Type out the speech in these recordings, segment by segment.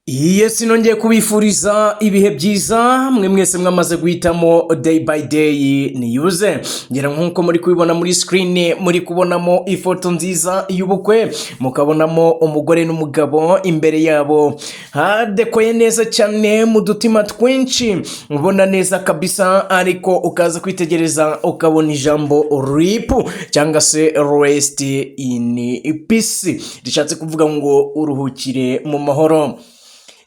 Yes, nongeye kubifuriza ibihe byiza mwe mwese mwamaze guhitamo Day by Day News. Ngira nk'uko muri kubibona muri screen, muri kubonamo ifoto nziza y'ubukwe, mukabonamo umugore n'umugabo, imbere yabo hadekoye neza cyane mu dutima twinshi, ubona neza kabisa. Ariko ukaza kwitegereza ukabona ijambo RIP cyangwa se "rest in peace", rishatse kuvuga ngo uruhukire mu mahoro.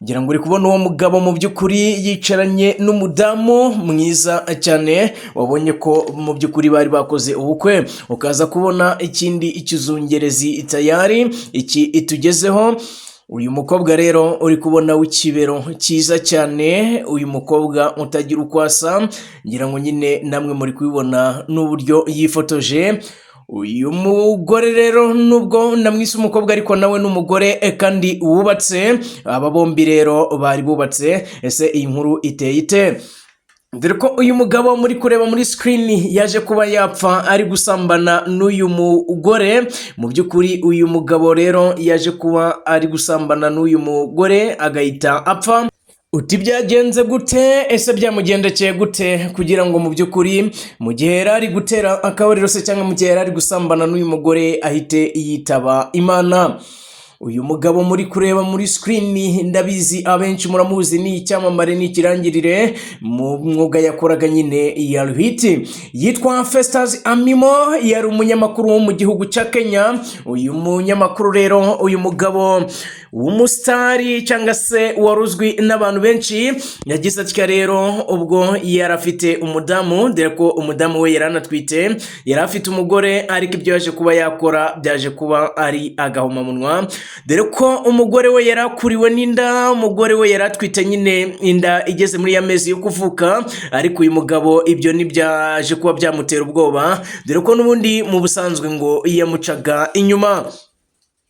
Ngira ngo uri kubona uwo mugabo mu by'ukuri yicaranye n'umudamu mwiza cyane, wabonye ko mu by'ukuri bari bakoze ubukwe. Ukaza kubona ikindi ikizungerezi tayari iki itugezeho. Uyu mukobwa rero uri kubona w'ikibero cyiza cyane, uyu mukobwa utagira uko asa, ngira ngo nyine namwe muri kubibona n'uburyo yifotoje. Uyu mugore rero, nubwo namwise umukobwa, ariko nawe ni umugore kandi wubatse. Aba bombi rero bari bubatse. Ese iyi nkuru iteye ite? Dore ko uyu mugabo muri kureba muri screen yaje kuba yapfa ari gusambana n'uyu mugore. Mu by'ukuri uyu mugabo rero yaje kuba ari gusambana n'uyu mugore agahita apfa. Uti byagenze gute? Ese byamugendekeye gute kugira ngo mu by'ukuri mu gihe yari ari gutera akabariro se, cyangwa mu gihe yari ari gusambana n'uyu mugore, ahite yitaba Imana? Uyu mugabo muri kureba muri screen, ndabizi abenshi muramuzi, ni icyamamare, ni ikirangirire mu mwuga yakoraga nyine ya ruhiti. Yitwa Festus Amimo, yari umunyamakuru wo mu gihugu cya Kenya. Uyu munyamakuru rero, uyu mugabo w'umusitari cyangwa se wari uzwi n'abantu benshi, yagize atya rero ubwo yari afite umudamu, dore ko umudamu we yari anatwite, yari afite umugore, ariko ibyo yaje kuba yakora byaje kuba ari agahomamunwa, dore ko umugore we yari akuriwe n'inda. Umugore we yari atwite nyine, inda igeze muri ya mezi yo kuvuka, ariko uyu mugabo ibyo ntibyaje kuba byamutera ubwoba, dore ko n'ubundi mu busanzwe ngo yamucaga inyuma.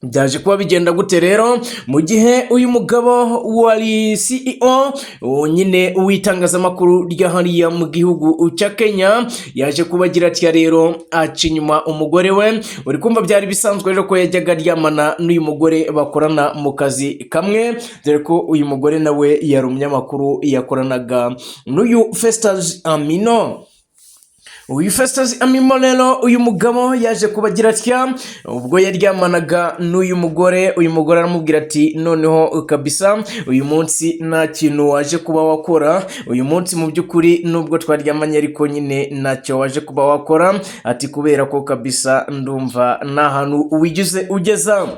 Byaje kuba bigenda gute rero? Mu gihe uyu mugabo wari CEO nyine w'itangazamakuru rya hariya mu gihugu cya Kenya yaje kuba agira atya rero, aca inyuma umugore we. Uri kumva byari bisanzwe rero ko yajyaga aryamana n'uyu mugore bakorana mu kazi kamwe, dore ko uyu mugore nawe yari umunyamakuru, yakoranaga n'uyu Festus Amino. Uyu Festus Amimo rero, uyu mugabo yaje kubagira atya ubwo yaryamanaga n'uyu mugore, uyu mugore aramubwira ati: "Noneho kabisa uyu munsi nta kintu waje kuba wakora. Uyu munsi mu by'ukuri nubwo twaryamanye, ariko nyine ntacyo waje kuba wakora", ati kubera ko kabisa ndumva nta hantu wigize ugeza.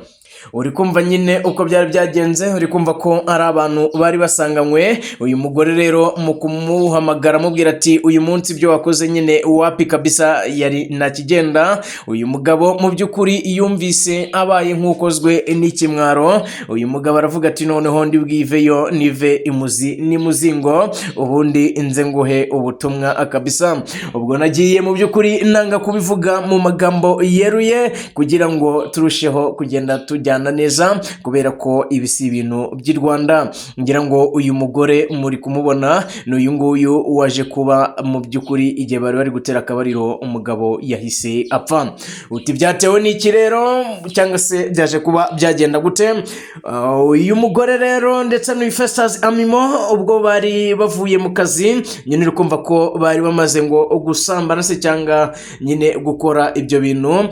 Uri kumva nyine uko byari byagenze, uri kumva ko ari abantu bari basanganywe. Uyu mugore rero mu kumuhamagara amubwira ati: "Uyu munsi ibyo wakoze nyine wapi kabisa, yari ntakigenda." Uyu mugabo mu by'ukuri yumvise abaye nk'ukozwe n'ikimwaro. Uyu mugabo aravuga ati: "Noneho ndi bwiveyo, nive imuzi n'imuzingo, ubundi nze nguhe ubutumwa kabisa." Ubwo nagiye mu by'ukuri nanga kubivuga mu magambo yeruye kugira ngo turusheho kugenda tujyana neza, kubera ko ibi si ibintu by'i Rwanda. Ngira ngo uyu mugore muri kumubona ni uyu nguyu waje kuba mu by'ukuri igihe bari bari gutera akabariro umugabo yahise apfa. Uti byatewe n'iki rero, cyangwa se byaje kuba byagenda gute? Uyu mugore rero ndetse n'uyu Festus Amimo, ubwo bari bavuye mu kazi nyine, uri kumva ko bari bamaze ngo gusambana se, cyangwa nyine gukora ibyo bintu,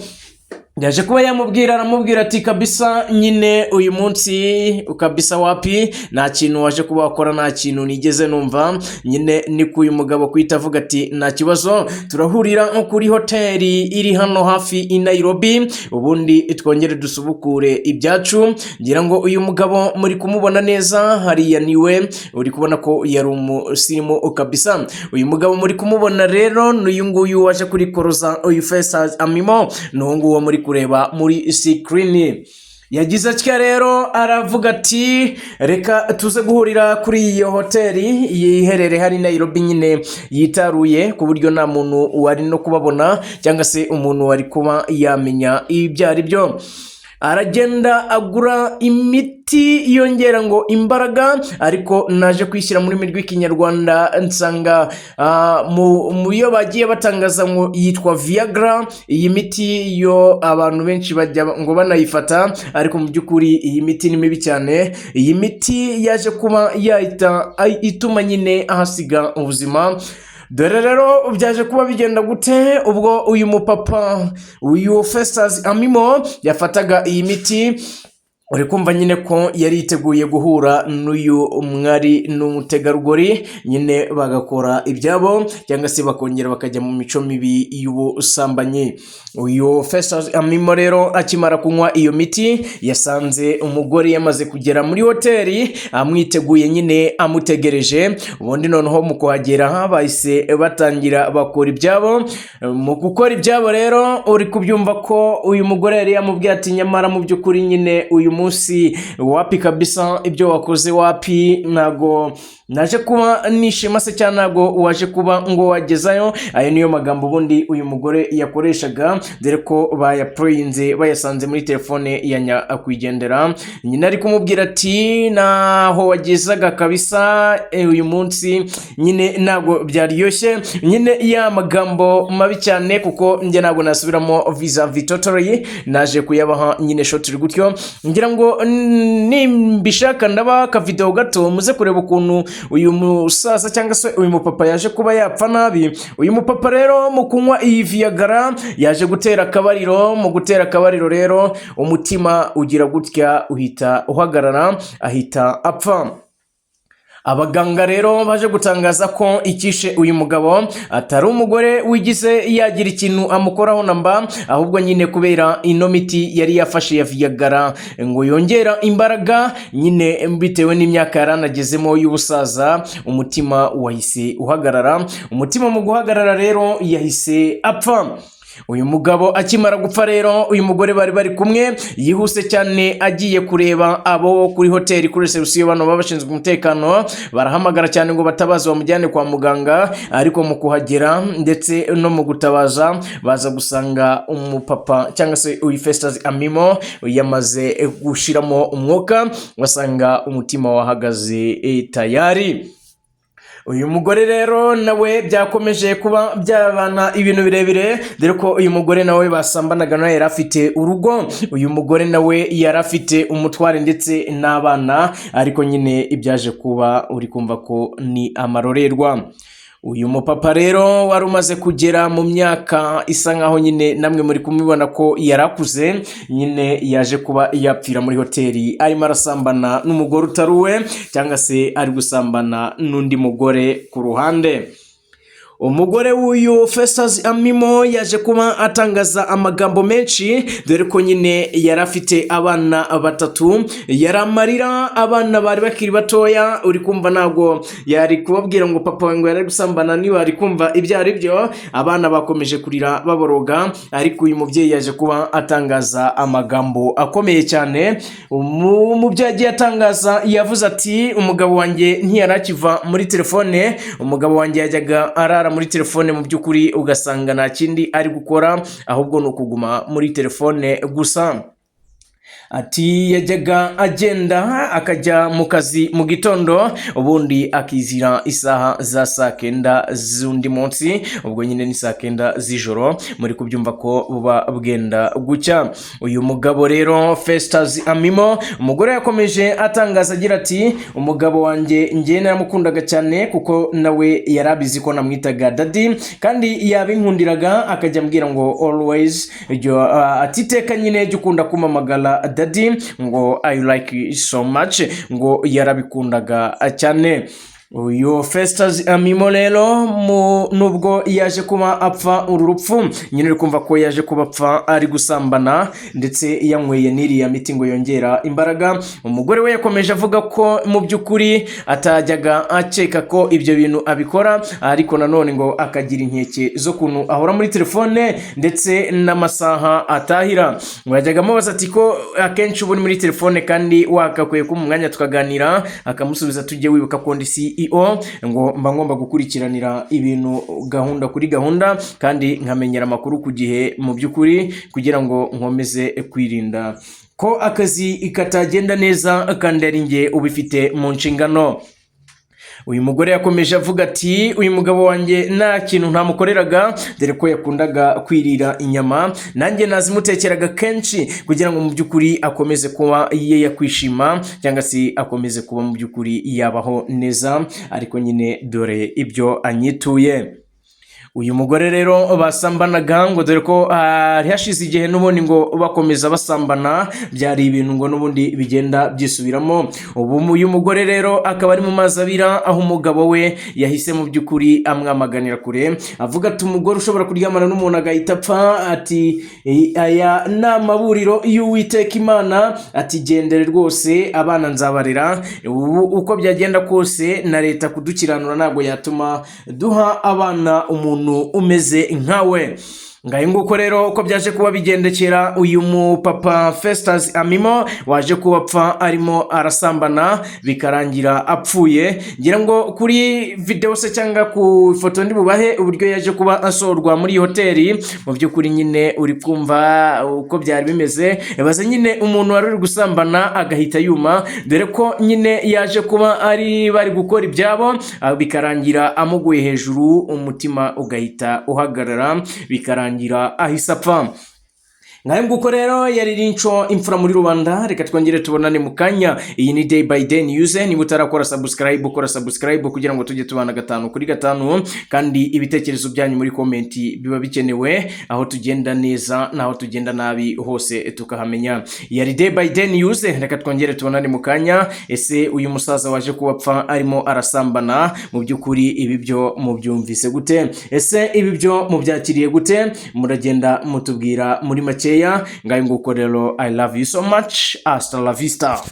yaje kuba yamubwira, aramubwira ati: "Kabisa nyine uyu munsi kabisa wapi, nta kintu waje kuba wakora, nta kintu nigeze numva nyine." Ni ku uyu mugabo kuhita avuga ati: "Nta kibazo, turahurira nko kuri hoteli iri hano hafi i Nairobi, ubundi twongere dusubukure ibyacu." Ngira ngo uyu mugabo muri kumubona neza hariya, niwe uri kubona ko yari umusirimu kabisa. Uyu mugabo muri kumubona rero ni uyu nguyu waje kuri koroza uyu Festus Amimo, ni uwo nguwo muri kureba muri screen. Yagize atya rero aravuga ati: "Reka tuze guhurira kuri iyo hoteli yiherereye hari Nairobi nyine yitaruye, ku buryo nta muntu wari no kubabona cyangwa se umuntu wari kuba yamenya ibyo ari byo." Aragenda agura imiti yongera ngo imbaraga, ariko naje kwishyira mu rurimi rw'Ikinyarwanda nsanga mu yo bagiye batangaza ngo yitwa Viagra. Iyi miti yo abantu benshi bajya ngo banayifata, ariko mu by'ukuri iyi miti ni mibi cyane. Iyi miti yaje kuba yahita ituma nyine ahasiga ubuzima. Dore rero byaje kuba bigenda gute? Ubwo uyu mupapa, uyu Festus Amimo, yafataga iyi miti, uri kumva nyine ko yari yiteguye guhura n'uyu mwari n'umutegarugori, nyine bagakora ibyabo cyangwa se bakongera bakajya mu mico mibi y'ubusambanyi. Uyu Festus Amimo rero akimara kunywa iyo miti, yasanze umugore yamaze kugera muri hoteli, amwiteguye nyine, amutegereje. Ubundi noneho mu kuhagera bahise batangira bakora ibyabo. Mu gukora ibyabo rero, uri kubyumva ko uyu mugore yari yamubwiye ati: "Nyamara mu by'ukuri nyine uyu munsi wapi kabisa, ibyo wakoze wapi, ntago naje kuba nishima se cyangwa ntago waje kuba ngo wagezayo." Ayo niyo magambo ubundi uyu mugore yakoreshaga, dore ko bayapureyinze, bayasanze muri telefone ya nyakwigendera. Nyina ari kumubwira ati: "Naho wagezaga kabisa, uyu munsi nyine ntabwo byaryoshye." Nyine ya magambo mabi cyane, kuko njye ntabwo nasubiramo viza vitotori, naje kuyabaha nyine short gutyo. Ngira ngo nimbishaka ndaba akavidewo gato, muze kureba ukuntu uyu musaza cyangwa se uyu mupapa yaje kuba yapfa nabi. Uyu mupapa rero mu kunywa iyi Viagra yaje gutera akabariro. Mu gutera akabariro rero, umutima ugira gutya uhita uhagarara, ahita apfa. Abaganga rero baje gutangaza ko icyishe uyu mugabo atari umugore wigize yagira ikintu amukoraho na mba, ahubwo nyine kubera ino miti yari yafashe ya Viagra ngo yongera imbaraga, nyine bitewe n'imyaka yari anagezemo y'ubusaza, umutima wahise uhagarara. Umutima mu guhagarara rero yahise apfa. Uyu mugabo akimara gupfa rero, uyu mugore bari bari kumwe yihuse cyane agiye kureba abo kuri hoteli, kuri reception. Bano baba bashinzwe umutekano barahamagara cyane ngo batabaze bamujyane kwa muganga, ariko mu kuhagera ndetse no mu gutabaza baza gusanga umupapa cyangwa se uyu Festus Amimo yamaze gushiramo umwuka, basanga umutima wahagaze tayari. Uyu mugore rero nawe byakomeje kuba byabana ibintu birebire, dore ko uyu mugore nawe basambanaga nawe yari afite urugo. Uyu mugore nawe yari afite umutware ndetse n'abana, ariko nyine ibyaje kuba uri kumva ko ni amarorerwa. Uyu mupapa rero wari umaze kugera mu myaka isa nkaho nyine namwe muri kumubona ko yarakuze, nyine yaje kuba yapfira muri hoteli arimo arasambana n'umugore utari uwe, cyangwa se ari gusambana n'undi mugore ku ruhande. Umugore w'uyu Festus Amimo yaje kuba atangaza amagambo menshi, dore ko nyine yari afite abana batatu, yari amarira, abana bari bakiri batoya. Uri kumva ntabwo yari kubabwira ngo papa we ngo yari ari gusambana, niba ari kumva ibyo ari byo. Abana bakomeje kurira baboroga, ariko uyu mubyeyi yaje kuba atangaza amagambo akomeye cyane. Mu byo yagiye atangaza, yavuze ati: "Umugabo wanjye ntiyari akiva muri telefone. Umugabo wanjye yajyaga arara muri telefone, mu by'ukuri ugasanga nta kindi ari gukora ahubwo ni ukuguma muri telefone gusa." Ati: "Yajyaga agenda akajya mu kazi mu gitondo, ubundi akizira isaha za saa kenda z'undi munsi." Ubwo nyine ni saa kenda z'ijoro, muri kubyumva ko buba bwenda gucya. Uyu mugabo rero Festus Amimo, umugore yakomeje atangaza agira ati: "Umugabo wanjye njye naramukundaga cyane, kuko nawe yari abizi ko namwitaga daddy, kandi yabinkundiraga, akajya ambwira ngo always ati iteka nyine jya ukunda kumpamagara daddy, ngo I like you so much." Ngo yarabikundaga cyane. Uyu Festus Amimo rero nubwo yaje kuba apfa uru rupfu, nyine uri kumva ko yaje kuba apfa ari gusambana ndetse yanyweye n'iriya miti ngo yongera imbaraga. Umugore we yakomeje avuga ko mu by'ukuri atajyaga akeka ko ibyo bintu abikora, ariko nanone ngo akagira inkeke z'ukuntu ahora muri telefone ndetse n'amasaha atahira. Ngo yajyaga amubaza ati: "Ko akenshi uba uri muri telefone kandi wakakwiye ko mu mwanya tukaganira?" Akamusubiza: "Tujye wibuka ko ndi CEO, ngo mba ngomba gukurikiranira ibintu gahunda kuri gahunda kandi nkamenyera amakuru ku gihe mu by'ukuri, kugira ngo nkomeze kwirinda." Ko akazi katagenda neza kandi ari njye ubifite mu nshingano. Uyu mugore yakomeje avuga ati: "Uyu mugabo wanjye nta kintu ntamukoreraga, dore ko yakundaga kwirira inyama, nanjye nazimutekeraga kenshi kugira ngo mu by'ukuri akomeze kuba ye yakwishima, cyangwa se akomeze kuba mu by'ukuri yabaho neza, ariko nyine dore ibyo anyituye." Uyu mugore rero basambanaga ngo dore ko hari hashize igihe n'ubundi ngo bakomeza basambana, byari ibintu ngo n'ubundi bigenda byisubiramo. Ubu uyu mugore rero akaba ari mu mazi abira, aho umugabo we yahise mu by'ukuri amwamaganira kure, avuga ati: "Umugore ushobora kuryamana n'umuntu agahita apfa," ati: "Aya ni amaburiro y'Uwiteka Imana," ati: "Gendere rwose, abana nzabarera. Ubu uko byagenda kose na leta kudukiranura ntabwo yatuma duha abana umuntu umeze nkawe." Ngayo nguko rero uko byaje kuba bigendekera uyu mupapa Festus Amimo waje kuba apfa arimo arasambana, bikarangira apfuye. Ngira ngo kuri video se cyangwa ku ifoto ndi bubahe uburyo yaje kuba asohorwa muri iyi hoteli. Mu by'ukuri nyine uri kumva uko byari bimeze. Baze nyine umuntu wari uri gusambana agahita yuma, dore ko nyine yaje kuba ari bari gukora ibyabo, bikarangira amuguye hejuru, umutima ugahita uhagarara, bikarangira ahise apfa. Ngayo nguko rero, yari Rinco imfura muri rubanda. Reka twongere tubonane mu kanya. Iyi ni Day by Day News. Niba utarakora subscribe, ukora subscribe kugira ngo tujye tubana gatanu kuri gatanu. Kandi ibitekerezo byanyu muri comment biba bikenewe, aho tugenda neza n'aho tugenda nabi hose tukahamenya. Yari Day by Day News, reka twongere tubonane mu kanya. Ese uyu musaza waje kuba apfa arimo arasambana, mu by'ukuri ibi byo mubyumvise gute? Ese ibi byo mubyakiriye gute? Muragenda mutubwira muri makeya. Ngayo nguko rero, I love you so much, hasta la vista.